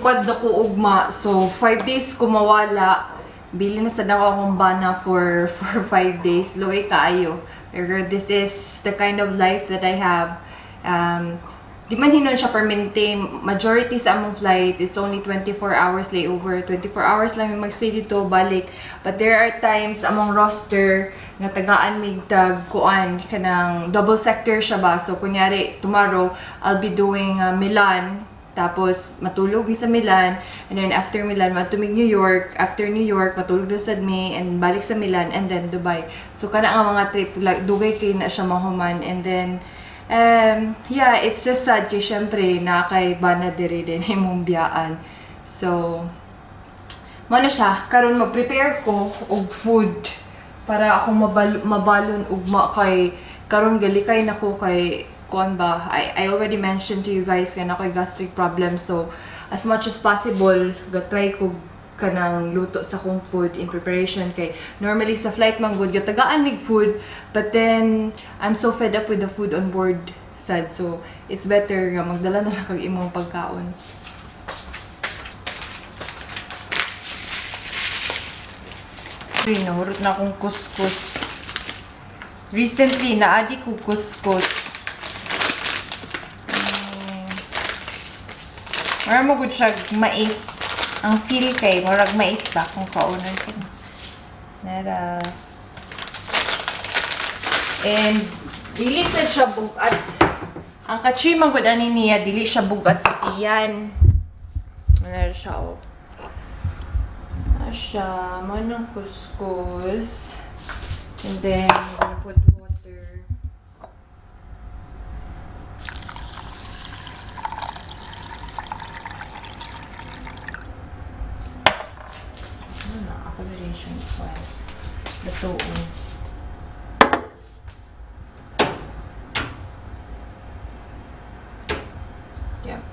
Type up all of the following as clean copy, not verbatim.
Maglingkod na ko ugma. So, 5 days ko mawala. Bili na sad ako akong bana for 5 days. Luoy kaayo. Pero this is the kind of life that I have. Di man hinon siya permanente. Majority sa among flight, it's only 24 hours layover. 24 hours lang yung magstay dito, balik. But there are times among roster nga tagaan mig tag kuan kanang double sector siya ba. So kunyari tomorrow I'll be doing Milan, tapos matulog mi sa Milan, and then after Milan matulog New York, after New York matulog na sad mi and balik sa Milan and then Dubai. So kana nga mga trip like dugay kay na siya mahuman, and then yeah, it's just sad kay syempre na kay bana diri din imong biyaan. So mao na siya, karon mag-prepare ko og food para ako mabalon ugma kay karon galikay nako kay kuan ba. I already mentioned to you guys nga ako'y gastric problem, so as much as possible ga-try ko kanang luto sa akong food in preparation kay normally sa flight man gud gatagaan mig food, but then I'm so fed up with the food on board sad, so it's better nga magdala na lang kag imong pagkaon. Uy, nahurot na akong kuskus. Recently, naadi ko kuskus. Mura mo gud siya mais. Ang feel kay murag mais ba kung kaunon ko. Nara. And dili sad siya bugat. Ang katsuy man gud ani niya, dili siya bugat sa tiyan. Nara siya oh. Siya, manang kuskus. And then, I'm gonna put water. Ano na, ako na rin siyang ikuan. Lutuon. Yeah.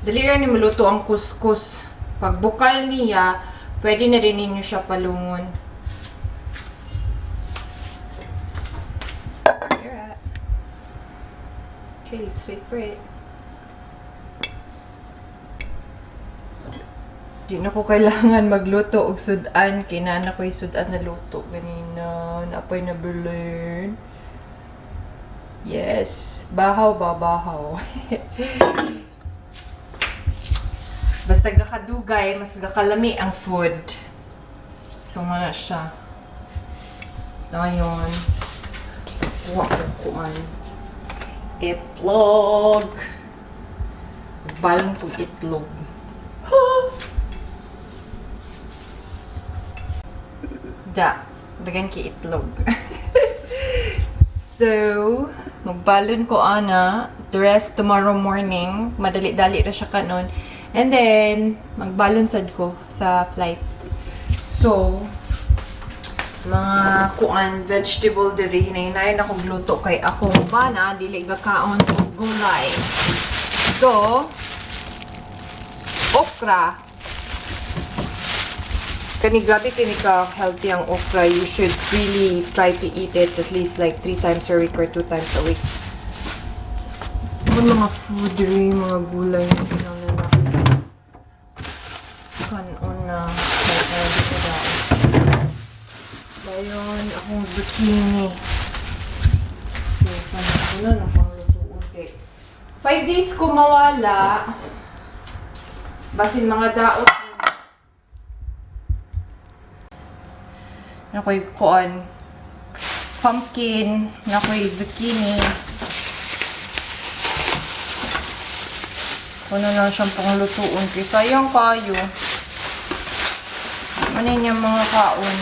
Dali ra ni maluto ang kuskus. Pagbukal niya, pwede na rin ninyo siya palungon. Okay, let's wait for it. Di na ko kailangan magluto og sudan. Kay naa na ko'y sudan na luto ganina. Naapay na bilin. Yes. Bahaw ba? Bahaw. Basta gakadugay, mas gakalami ang food. So, nga na siya. Ngayon, kuha ko kuan. Itlog! Balon ko itlog. Da. Dagan ki itlog. So, magbalon ko ana. The rest tomorrow morning. Madali-dali ra siya kanon. And then, magbalon sad ko sa flight. So, mga kuan vegetable diri hinay-hinay na kong luto kay akong bana dili gakaon og gulay. So, okra. Kani grabe kini ka healthy ang okra. You should really try to eat it at least like 3 times a week or 2 times a week. Ang mga food diri, mga gulay na kinahanglan na kanon na dito daw. Dayon akong zucchini. So, kanon na lang panglutuon kay 5 days ko mawala. Basin mga daot. Nakoy kuan pumpkin, nakoy zucchini. Kuno lang siyang panglutuon kay sayang kayo. Ano yung mga kaon?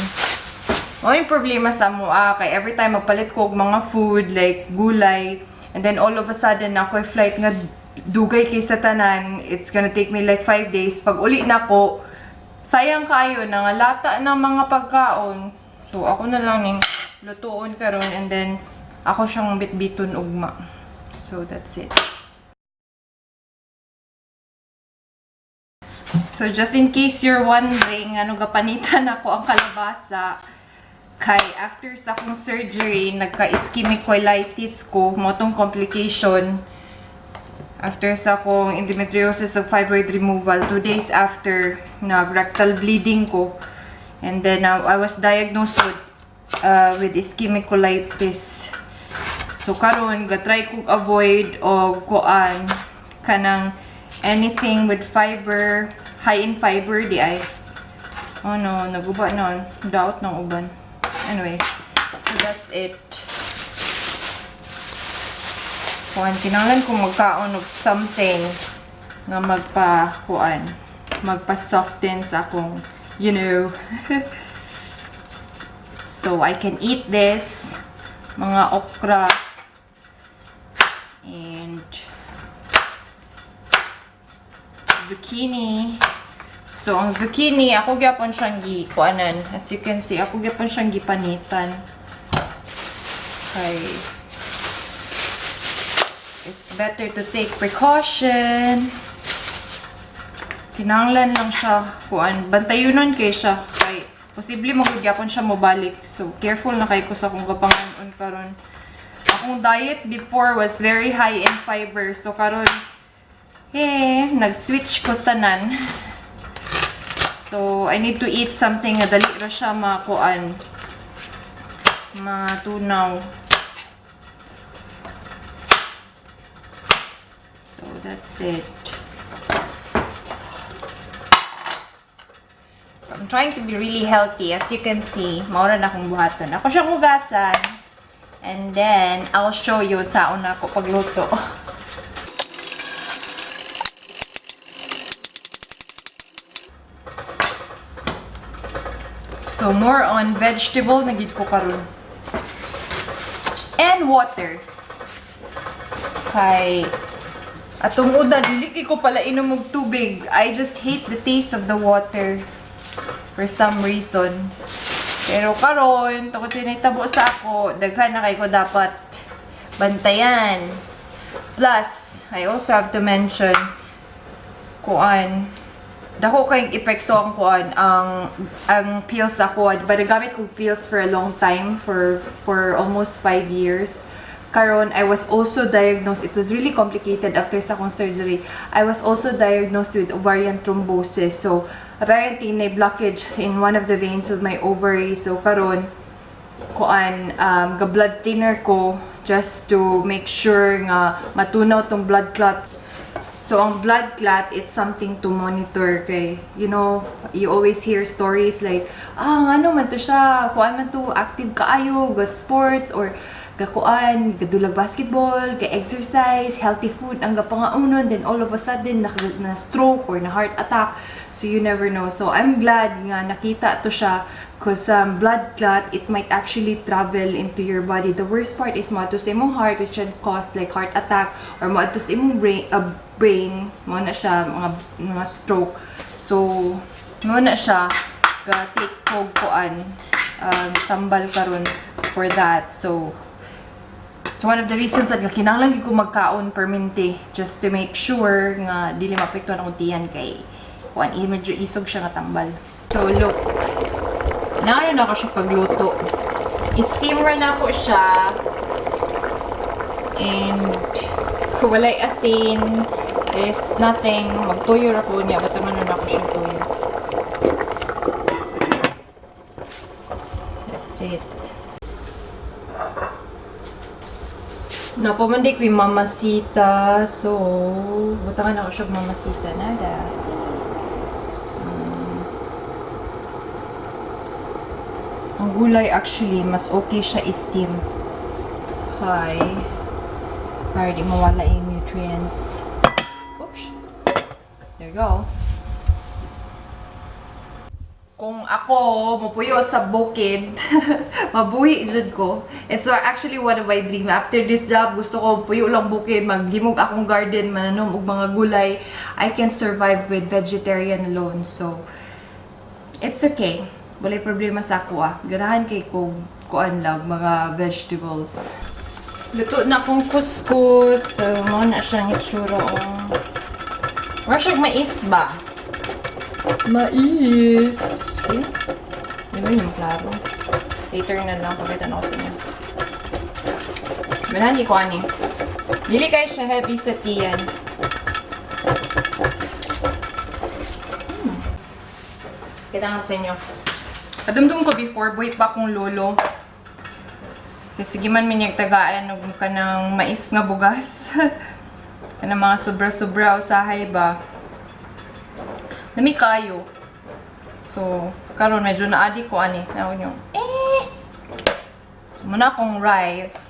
Ano yung problema sa mua kay every time magpalit ko og mga food like gulay, and then all of a sudden ako'y flight nga dugay kay sa tanan, it's gonna take me like 5 days. Pag uli na ko, sayang kayo nangalata ng mga pagkaon. So ako na lang ning lutuon karon and then ako siyang bitbiton ugma. So that's it. So just in case you're wondering ano gapanitan ako ang kalabasa, kay after sa akong surgery nagka-ischemic colitis ko, mo tong complication. After sa akong endometriosis ug fibroid removal, 2 days after, nag-rectal bleeding ko. And then I was diagnosed with ischemic colitis. So karon ga-try kog avoid og kuan, kanang anything with fiber, high in fiber diay. Oh no, naguba na. Daot ng uban. Anyway, so that's it. Kuan, kinahanglan ko magkaon og something nga magpa kuan, magpa-soften sa akong. So I can eat this mga okra and zucchini. So ang zucchini, ako gyapon siyang gi kuanan. As you can see, ako gyapon siyang gipanitan. Kay it's better to take precaution. Kinahanglan lang siya kuan, bantayunon kay siya kay posible mo gyapon siya mobalik. So careful na kay ko sa akong gapangan-on karon. Akong diet before was very high in fiber. So karon eh nag-switch ko tanan. So I need to eat something nga dali ra siya makuan, matunaw. So that's it. So I'm trying to be really healthy. As you can see, mao ra na akong buhaton. Ako siyang hugasan. And then, I'll show you sa una ko pagluto. So, more on vegetable na gid ko karon. And water. Kay atong una, dili kay ko pala inom og tubig. I just hate the taste of the water for some reason. Pero karon, tungod tinitabo sa ako, daghan na kay ko dapat bantayan. Plus, I also have to mention, kuan, dako kay epekto ang kuan, ang pills ako. But gamit ko pills for a long time, for almost 5 years. Karon, I was also diagnosed, it was really complicated after sa akong surgery. I was also diagnosed with ovarian thrombosis. So, apparently, may blockage in one of the veins of my ovary. So, karon, kuan, ga-blood thinner ko just to make sure nga matunaw tong blood clot. So, ang blood clot, it's something to monitor kay, you always hear stories like, ano man to siya, kuan man to, active kaayo, ga sports, or gakuan, gadulag basketball, ga-exercise, healthy food ang gapangaunon, then all of a sudden, na stroke or na heart attack. So, you never know. So, I'm glad nga nakita to siya because blood clot, it might actually travel into your body. The worst part is moadto sa imong heart, which can cause like heart attack, or moadto sa imong brain, mo na siya, mga stroke. So, mo na siya, ga-take kog kuan, tambal karon for that. So, it's one of the reasons that kinahanglan gyud ko magkaon permente just to make sure nga dili maapektuhan akong tiyan kay kuan, medyo isog siya nga tambal. So look, naano na ako siya pagluto. I-steam ra na ako siya. And walay asin. There's nothing. Magtuyo ra ko niya. Ba't naman na ako siya tuyo. That's it. Napamanday ko yung mamasita. So, butangan ako siya mamasita. Nada. Ang gulay actually, mas okay siya i-steam. Kay, para di mawala yung nutrients. Oops. There you go. Kung ako, mupuyo sa bukid, mabuhi jud ko. It's actually one of my dream. After this job, gusto ko puyo lang bukid, maghimog akong garden, mananom og mga gulay. I can survive with vegetarian alone. So, it's okay. Walay problema sa ako ah. Ganahan kay ko kuan lang, mga vegetables. Luto na akong kuskus. So, mao na siyang itsura. Oh. Mura siyang mais ba? Mais! Okay. Di ba yung klaro? Later na lang, pakita na ko sa inyo. Manahan ko ani. Dili kayo siya heavy sa tiyan. Kita nga sa inyo. Kadumdum ko before, buhi pa akong lolo. Kasi sige man minyag tagaan og kanang mais nga bugas. Kanang mga sobra-sobra usahay ba. Lami kayo. So, karon medyo naadi ko ani. Naon nyo. Eh! Muna akong rice.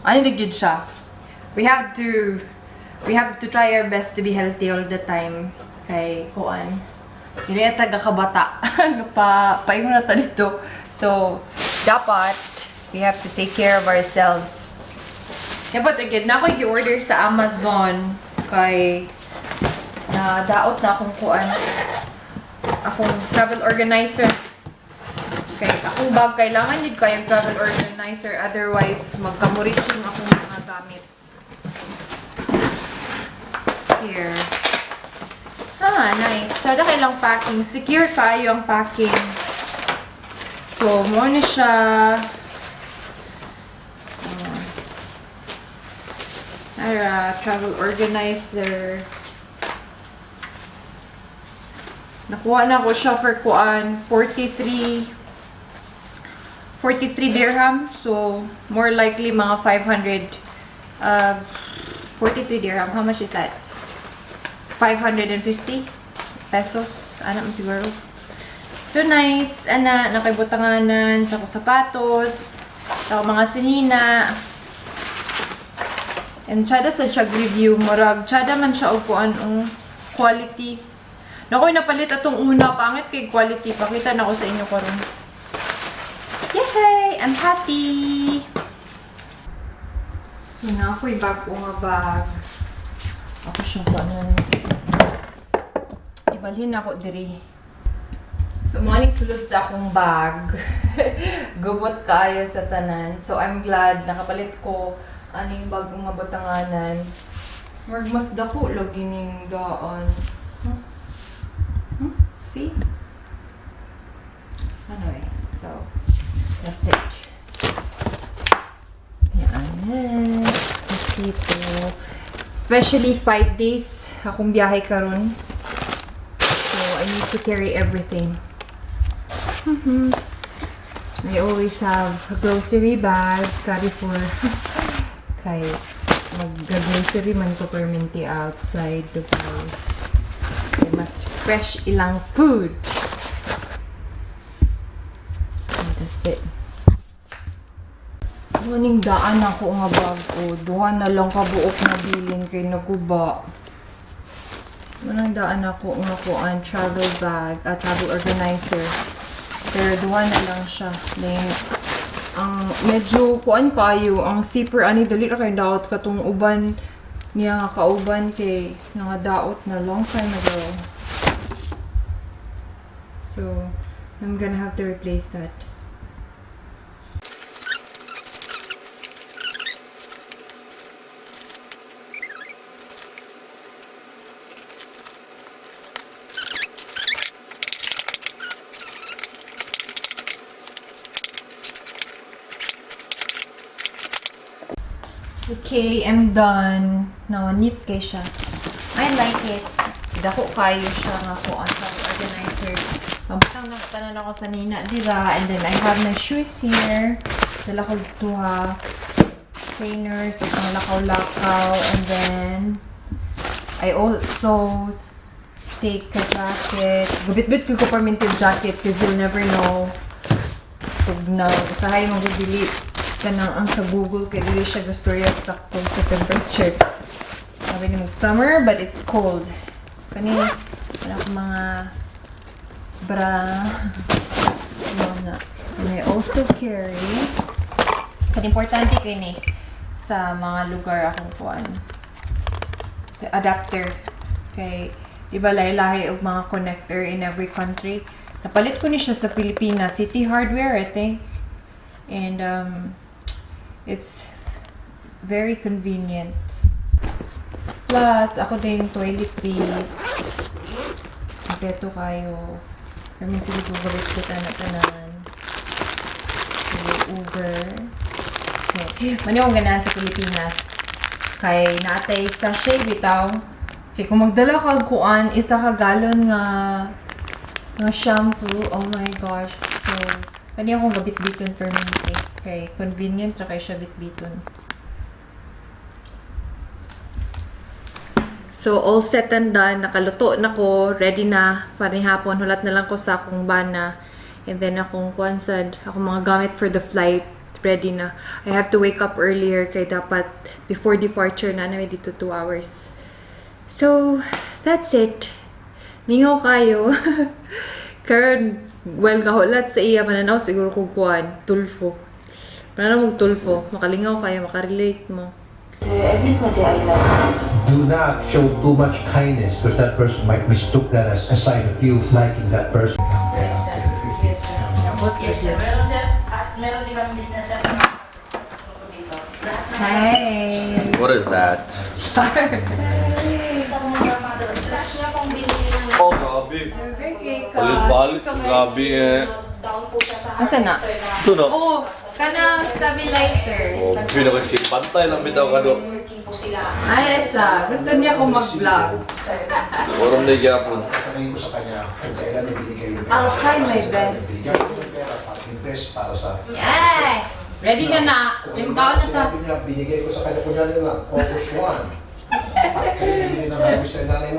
Ano na gyud siya? We have to try our best to be healthy all the time. Kay kuan. Dili ta kabata. Pa paingon na ta dito. So, dapat we have to take care of ourselves. Dapat again, na ako i-order sa Amazon kay na daot na akong kuan, akong travel organizer. Kay akong bag kailangan yun kayong travel organizer, otherwise magkamuritsing akong mga gamit. Here. Ah, nice. Tsada kay lang packing. Secure kayo ang packing. So, mo na siya. Ah. Ara, travel organizer. Nakuha na ko siya for kuan 43 dirham. So, more likely mga 500, 43 dirham. How much is that? 550 pesos. Ano mo siguro? So nice. Ana, nakaibutanganan sa akong sapatos, sa akong mga sinina. And tsada sa siya review, murag, tsada man siya og kuan ang quality. Nakoy napalit atong una, pangit kay quality. Pakita na ko sa inyo karon. Yay! I'm happy! So na ako'y bago nga bag. Ako siyang kuanan. Ibalhin ako diri. So, mo ning sulod sa akong bag. Gubot kaayo sa tanan. So, I'm glad nakapalit ko aning bag nga butanganan. Murag mas dako lagi ning daan. Huh? Hmm? See? Anyway, so that's it. Yan. Dito. Especially 5 days akong biyahe karon. So, I need to carry everything. I always have a grocery bag, carry for kay mag-grocery man ko permanente outside Dubai. Kay mas fresh ilang food. So, that's it. Muning daan ako nga bag ko. Duha na lang kabuok na bilin kay naguba. Manang daan ako nga kuan travel bag at travel organizer. Pero duha na lang siya. Then, ang medyo kuan kayo, ang zipper ani dali ra kay daot katong uban niya nga kauban kay nga daot na long time ago. So, I'm gonna have to replace that. Okay, I'm done. Now, neat kay siya. I like it. Dako kayo siya nga ko ang travel organizer. Mabutang na tanan ako sa nina dira. And then, I have my shoes here. Dala ko duha trainers ug pang lakaw-lakaw. And then, I also take a jacket. Gubit-bit ko permanent jacket because you'll never know pag na usahay mo dili kanang ang sa Google kay dili siya gastorya sakto sa temperature. Sabi nimo summer but it's cold. Kani wala akong mga bra. Mga and I also carry kani, importante kay ni sa mga lugar akong kuan sa adapter kay di ba lahi-lahi og mga connector in every country. Napalit ko ni siya sa Pilipinas, City Hardware, I think. And it's very convenient. Plus, ako din toiletries. Kompleto kayo. Perminti ko gabit ko tanan. Okay, Uber. Okay. Mani akong ganahan sa Pilipinas. Kay natay sachet bitaw. Kay kung magdala ka kuan, 1 ka galon nga shampoo, oh my gosh. So, kani akong gabit-biton permanente. Kay convenient ra kay siya bitbiton. So, all set and done. Nakaluto na ko. Ready na. Panihapon. Hulat na lang ko sa akong bana. And then, akong kuan sad, akong mga gamit for the flight. Ready na. I have to wake up earlier kay dapat before departure na namin dito 2 hours. So, that's it. Mingaw kayo. Karon, well, kahulat sa iya, mananaw siguro kung kuan, Tulfo. Mananaw mong Tulfo. Makalingaw kayo, makarelate mo. To everybody I love. Do not show too much kindness because that person might mistook that as a sign of you liking that person. Yes, sir. Yes, sir. Yes, sir. Meron, sir. At meron din kami business, sir, na dito. Lahat ng Hey! What is that? Sa mga sa mga Tapos niya pong binili ng Oh, grabe. Palit-palit. Grabe eh. Down po siya sa Asa na? harvester na. Ito na. Oh, kanang stabilizer. Oh, pinaka pantay lang bitaw ka do. Working po sila. Ay, siya. Gusto niya akong mag-vlog. Sir. Walang na gyapon. Tatanungin ko sa kanya kung kailan niya binigay yung pera. I'll try my best. Binigyan ko ng pera para invest para sa Yay! Ready na na. Kung Limbaw na ta. sinabi niya, binigay ko sa kanya, kunyari lang, August 1. At kayo bibili ng harvester, nanay.